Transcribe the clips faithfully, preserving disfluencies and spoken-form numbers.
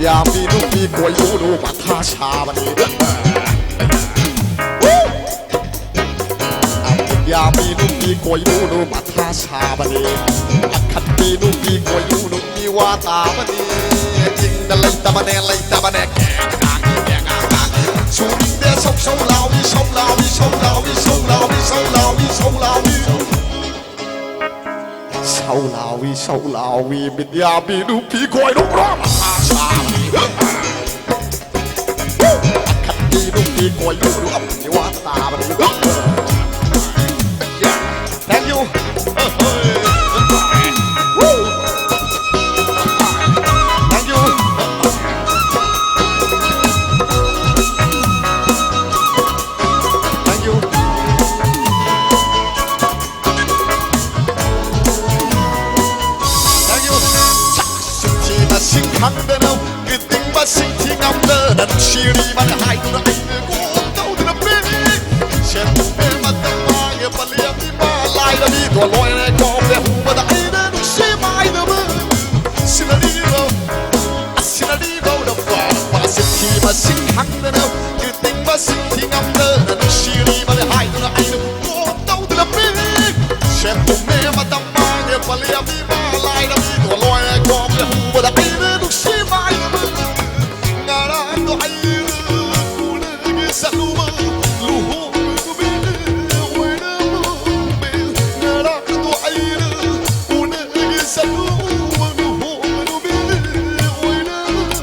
ꯌꯥꯝꯕꯤ ꯅꯨꯄꯤ ꯀꯣꯏꯔꯨꯅꯨ ꯃꯊꯥ ꯁꯥꯕꯅꯤ꯫ ꯌꯥꯝꯕꯤ ꯅꯨꯄꯤ ꯀꯣꯏꯔꯨꯅꯨ ꯃꯊꯥ ꯁꯥꯕꯅꯤ꯫ ꯑꯈꯠꯄꯤ ꯅꯨꯄꯤ ꯀꯣꯏꯔꯨꯅꯨ ꯃꯤ ꯋꯥ ꯇꯥꯕꯅꯤ꯫ ꯏꯪꯗ ꯂꯩꯇꯕꯅꯦ, ꯂꯩꯇꯕꯅꯦ꯫ ꯁꯨꯅꯤꯡꯗꯦ ꯁꯧ ꯁꯧ ꯂꯥꯎꯏ, ꯁꯧ ꯂꯥꯎꯏ, ꯁꯧ ꯂꯥꯎꯏ, ꯁꯧ ꯂꯥꯎꯏ, ꯁꯧ ꯂꯥꯎꯏ, ꯁꯧ ꯂꯥꯎꯏ꯫ ꯁꯧ ꯂꯥꯎꯏ, ꯁꯧ ꯂꯥꯎꯏ, ꯃꯤꯗꯤꯌꯥꯕꯤ ꯅꯨꯄꯤ ꯀꯣꯏꯔꯨꯕ꯭ꯔꯥ? ꯃꯊꯥ ꯁꯥꯕꯅꯤ꯫ ꯑꯈꯠꯄꯤ ꯅꯨꯄꯤ ꯀꯣꯏꯔꯨꯕ꯭ꯔꯥ? ꯃꯤ ꯋꯥ ꯇꯥꯕꯅꯤ꯫ Thank you. Thank you. Thank you. ꯁꯛꯁꯨ ꯊꯤꯕꯁꯤꯡ ꯈꯪꯗꯅ, ꯀ꯭ꯔꯤꯇꯤꯡꯕꯁꯤꯡ ꯊꯤ ꯉꯝꯗꯅ, ꯅꯨꯡꯁꯤꯔꯤꯕꯅꯤ ꯍꯥꯏꯗꯨꯅ ꯑꯩꯅ ꯀꯣꯜ ꯇꯧꯗꯨꯅ ꯄꯦꯜꯂꯤ꯫ ꯁꯦꯟ ꯊꯨꯝꯒꯤ ꯃꯇꯝ ꯃꯥꯡꯉꯦ ꯄꯜꯂꯤ ꯑꯃꯗꯤ ꯃꯥ ꯂꯥꯏꯔꯕꯤꯗꯣ ꯂꯣꯏꯔꯦ ꯀꯣꯝꯗꯦ ꯍꯨꯕꯗ ꯑꯩꯅ ꯅꯨꯡꯁꯤ ꯃꯥꯏꯗꯕ ꯁꯤꯅꯔꯤꯗꯣ꯫ ꯁꯤꯅꯔꯤꯗꯧꯅ ꯄꯥꯔꯛꯄ ꯁꯤꯟꯊꯤ ꯃꯁꯤꯡ ꯈꯪꯗꯅ, ꯀ꯭ꯔꯤꯇꯤꯡ ꯃꯁꯤꯡ ꯊꯤ ꯉꯝꯗꯅ, ꯅꯨꯡꯁꯤꯔꯤꯕꯅꯤ ꯍꯥꯏꯗꯨꯅ ꯑꯩꯅ ꯀꯣꯛ ꯇꯧꯗꯨꯅ ꯄꯤꯔꯤ꯫ ꯁꯦꯟ ꯊꯨꯝꯅꯦ ꯃꯇꯝ ꯃꯥꯡꯉꯦ ꯄꯜꯂꯤ ꯑꯃꯤ ꯃꯥ ꯂꯥꯏꯔꯕꯤꯗꯣ ꯂꯣꯏꯔꯦ ꯀꯣꯝꯗꯦ ꯍꯨꯕꯗ ꯑꯩꯅ ꯅꯨꯡꯁꯤ ꯃꯥꯏꯗꯕ ꯉꯔꯥꯡꯗꯣ ꯑꯩꯅ ꯎꯅꯒꯦ ꯆꯠꯂꯨꯕ ꯂꯨꯍꯣꯡꯕ ꯅꯨꯃꯤꯠ ꯑꯣꯏꯔꯝꯃꯦ꯫ ꯉꯔꯥꯡꯗꯣ ꯑꯩꯅ ꯎꯅꯒꯦ ꯆꯠꯂꯨꯕ ꯂꯨꯍꯣꯡꯕ ꯅꯨꯃꯤꯠ ꯑꯣꯏꯔꯝꯃꯦ꯫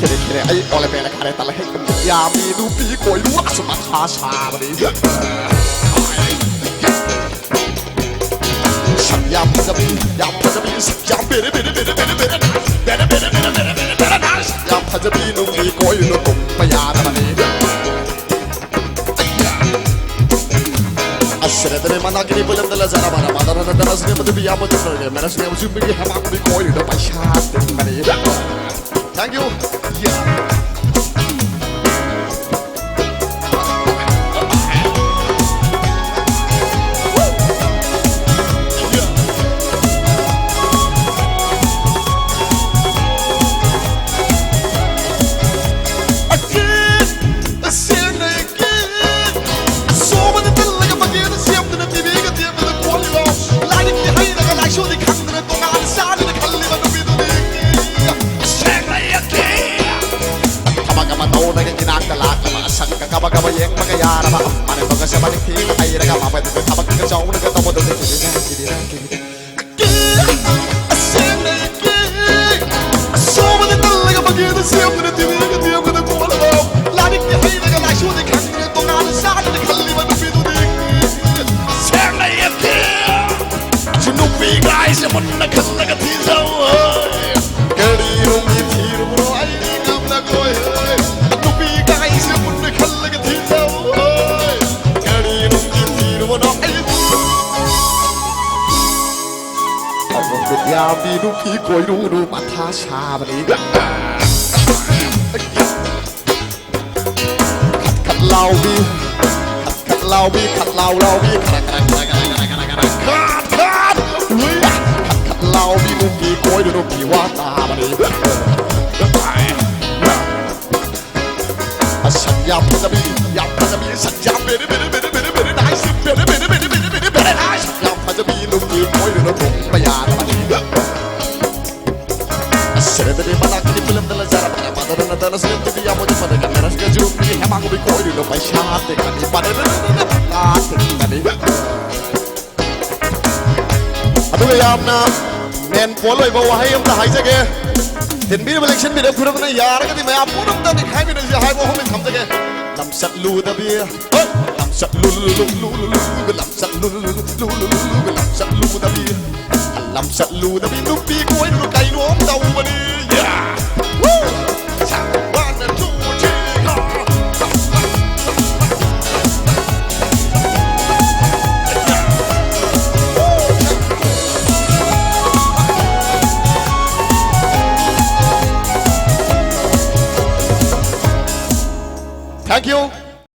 ꯈꯦꯔꯦ ꯈꯦꯔꯦ ꯑꯩ ꯑꯣꯂꯦ ꯄꯦꯂꯦ ꯈꯥꯔꯦ ꯇꯂꯦ ꯍꯦꯛ ꯌꯥꯝꯃꯤ ꯅꯨꯄꯤ ꯀꯣꯏꯔꯨ ꯑꯁꯨꯝ ꯃꯊꯥ ꯁꯥꯕꯅꯤ꯫ ꯁꯛ ꯌꯥꯝ ꯐꯖꯕꯤ, ꯌꯥꯝ ꯐꯖꯕꯤ, ꯁꯛ ꯌꯥꯝ ꯕꯦꯔꯦ ꯕꯦꯔꯦ ꯕꯦꯔꯦ ꯕꯦꯔꯦ ꯕꯦꯔꯦ ꯅꯥꯏꯁ꯫ ꯕꯦꯔꯦ ꯕꯦꯔꯦ ꯕꯦꯔꯦ ꯕꯦꯔꯦ ꯕꯦꯔꯦ ꯕꯦꯔꯦ ꯅꯥꯏꯁ꯫ ꯌꯥꯝ ꯐꯖꯕꯤ ꯅꯨꯄꯤ ꯀꯣꯏꯔꯨꯅꯨ ꯇꯨꯝꯕ ꯌꯥꯗꯕꯅꯤ꯫ ꯑꯁ ꯔꯦꯗꯃꯦ ꯃꯅꯥꯒꯤꯅꯤ ꯕꯨꯂꯝꯗ ꯂꯖꯥꯔꯕꯥꯔ ꯃꯥꯗꯔ ꯅꯠꯇꯅ ꯁꯤꯅꯦ ꯃꯗꯨꯕꯤ ꯌꯥꯝꯕ ꯆꯠꯅꯔꯒꯦ ꯃꯦꯔꯥ ꯁꯤꯅꯦ ꯃꯁꯨ ꯃꯤꯒꯤ ꯍꯦꯃꯥꯛ ꯅꯨꯄꯤ ꯀꯣꯏꯔꯨꯅꯨ ꯄꯩꯁꯥ ꯇꯤꯡꯕꯅꯤ꯫ Thank you. Yeah. ꯁꯪꯒ ꯀꯕ ꯀꯕ ꯌꯦꯡꯕꯒ ꯌꯥꯔꯕ, ꯑꯃꯅ ꯇꯧꯒꯁꯕ ꯅꯤꯡꯊꯤꯅ ꯍꯩꯔꯒ, ꯃꯥꯄꯟꯗꯨꯒ ꯊꯕꯛꯀ ꯆꯥꯎꯅꯒ ꯇꯧꯕꯗꯨꯗꯤ ꯀꯤꯗꯤꯅ, ꯀꯤꯗꯤꯅ, ꯀꯤꯗꯤꯅ꯫ ꯑꯁꯦꯡꯕ ꯏꯀꯦ꯫ ꯑꯁꯣꯝꯗ ꯀꯜꯂꯒ ꯃꯒꯦꯗ ꯁꯦꯝꯗꯨꯅ ꯇꯤꯚꯤꯒ ꯇꯦꯞꯀꯗ ꯀꯣꯜꯂꯒ, ꯂꯥꯏꯔꯤꯛꯇꯤ ꯍꯩꯔꯒ ꯂꯥꯏꯁꯣꯗꯤ ꯈꯪꯗꯅ ꯇꯣꯉꯥꯟꯅ ꯆꯥꯗꯅ ꯈꯜꯂꯤꯕ ꯅꯨꯄꯤꯗꯨꯗꯤ ꯑꯁꯦꯡꯕ ꯏꯀꯦ꯫ ꯅꯨꯄꯤ ꯒꯥꯏꯁꯦ ꯃꯨꯟꯅ ꯈꯜꯂꯒ ꯊꯤꯖꯧ꯫ ꯀꯔꯤꯅꯣ ꯃꯤ ꯊꯤꯔꯨꯕ꯭ꯔꯣ? ꯑꯩꯗꯤ ꯉꯝꯂꯒꯣꯏ꯫ ꯅꯨꯄꯤ ꯒꯥꯏꯁꯦ ꯃꯨꯟꯅ ꯈꯜꯂꯒ ꯊꯤꯖꯧ꯫ ꯀꯔꯤꯅꯣ ꯃꯤ ꯊꯤꯔꯨꯕꯅꯣ? ꯑꯩ ꯌꯥꯕꯤ ꯅꯨꯄꯤ ꯀꯣꯏꯔꯨꯅꯨ ꯃꯊꯥ ꯁꯥꯕꯅꯤ꯫ ꯈꯠ ꯈꯠ ꯂꯥꯎꯕꯤ, ꯈꯠ ꯈꯠ ꯂꯥꯎꯕꯤ, ꯈꯠ ꯂꯥꯎ ꯂꯥꯎꯕꯤ, ꯈꯔ ꯈꯔ ꯈꯔ ꯈꯔ ꯈꯠ ꯈꯠ ꯂꯥꯎꯕꯤ ꯅꯨꯄꯤ ꯀꯣꯏꯔꯨ ꯅꯨꯄꯤ ꯋꯥ ꯇꯥꯕꯅꯤ꯫ ꯁꯛ ꯌꯥꯝ ꯐꯖꯕꯤ, ꯌꯥꯝ ꯐꯖꯕꯤ, ꯁꯛ ꯌꯥꯝ very very very very very nice, very very very very very very nice꯫ ꯌꯥꯝ ꯐꯖꯕꯤ ꯅꯨꯄꯤ ꯀꯣꯏꯔꯨꯅꯨ ꯊꯣꯡꯕ ꯌꯥꯗꯕꯅꯤ꯫ ꯁꯦꯔꯦꯗꯗꯤ ꯃꯅꯥꯛꯀꯤ ꯐꯤꯂꯝꯗ ꯂꯩꯖꯔꯕꯅꯦ꯫ ꯃꯗꯔꯅ ꯗꯅ ꯁꯦꯝꯗꯨꯗꯤ ꯌꯥꯝ ꯃꯗꯨ ꯐꯖꯒ ꯅꯔꯁꯀ ꯖꯨꯝꯒꯤ ꯍꯦꯃꯥꯡꯒꯤ ꯀꯣꯏꯔꯤꯅꯣ ꯄꯩꯁꯥ ꯇꯤꯡꯒꯅꯤ꯫ ꯃꯗꯔꯅ ꯇꯤꯡꯒꯅꯤ꯫ ꯑꯗꯨꯒ ꯌꯥꯝꯅ ꯃꯦꯟ ꯄꯣꯏꯟ ꯑꯣꯏꯕ ꯋꯥꯍꯩ ꯑꯝꯇ ꯍꯥꯏꯖꯒꯦ꯫ ꯇꯤꯟꯕꯤꯔꯤꯕ ꯂꯦꯡꯁꯤꯟꯕꯤꯔꯤꯕ ꯈꯨꯗꯝꯅ ꯌꯥꯔꯒꯗꯤ ꯃꯌꯥꯝ ꯄꯨꯝꯅꯃꯛꯇ ꯅꯤꯡꯈꯥꯏꯃꯤꯟꯅꯁꯤ ꯍꯥꯏꯕ ꯋꯥꯍꯪ ꯑꯃ ꯊꯝꯖꯒꯦ꯫ ꯂꯝꯆꯠꯂꯨꯗꯕꯤ, ꯍꯣꯏ! ꯂꯝꯆꯠꯂꯨ, ꯂꯨ, ꯂꯨ, ꯂꯨ, ꯂꯨ, ꯂꯨ, ꯂꯨ, ꯂꯝꯆꯠꯂꯨ, ꯂꯨ, ꯂꯨ, ꯂꯨ, ꯂꯨ, ꯂꯨ, ꯂꯨ, ꯂꯝꯆꯠꯂꯨꯗꯕꯤ꯫ ꯂꯝꯆꯠꯂꯨꯗꯕꯤ ꯅꯨꯄꯤ ꯀꯣꯏꯔꯨꯅꯨ ꯀꯩꯅꯣꯝ ꯇꯧꯕꯅꯤ꯫ Yeah! Woo! One, two, three, go! Thank you.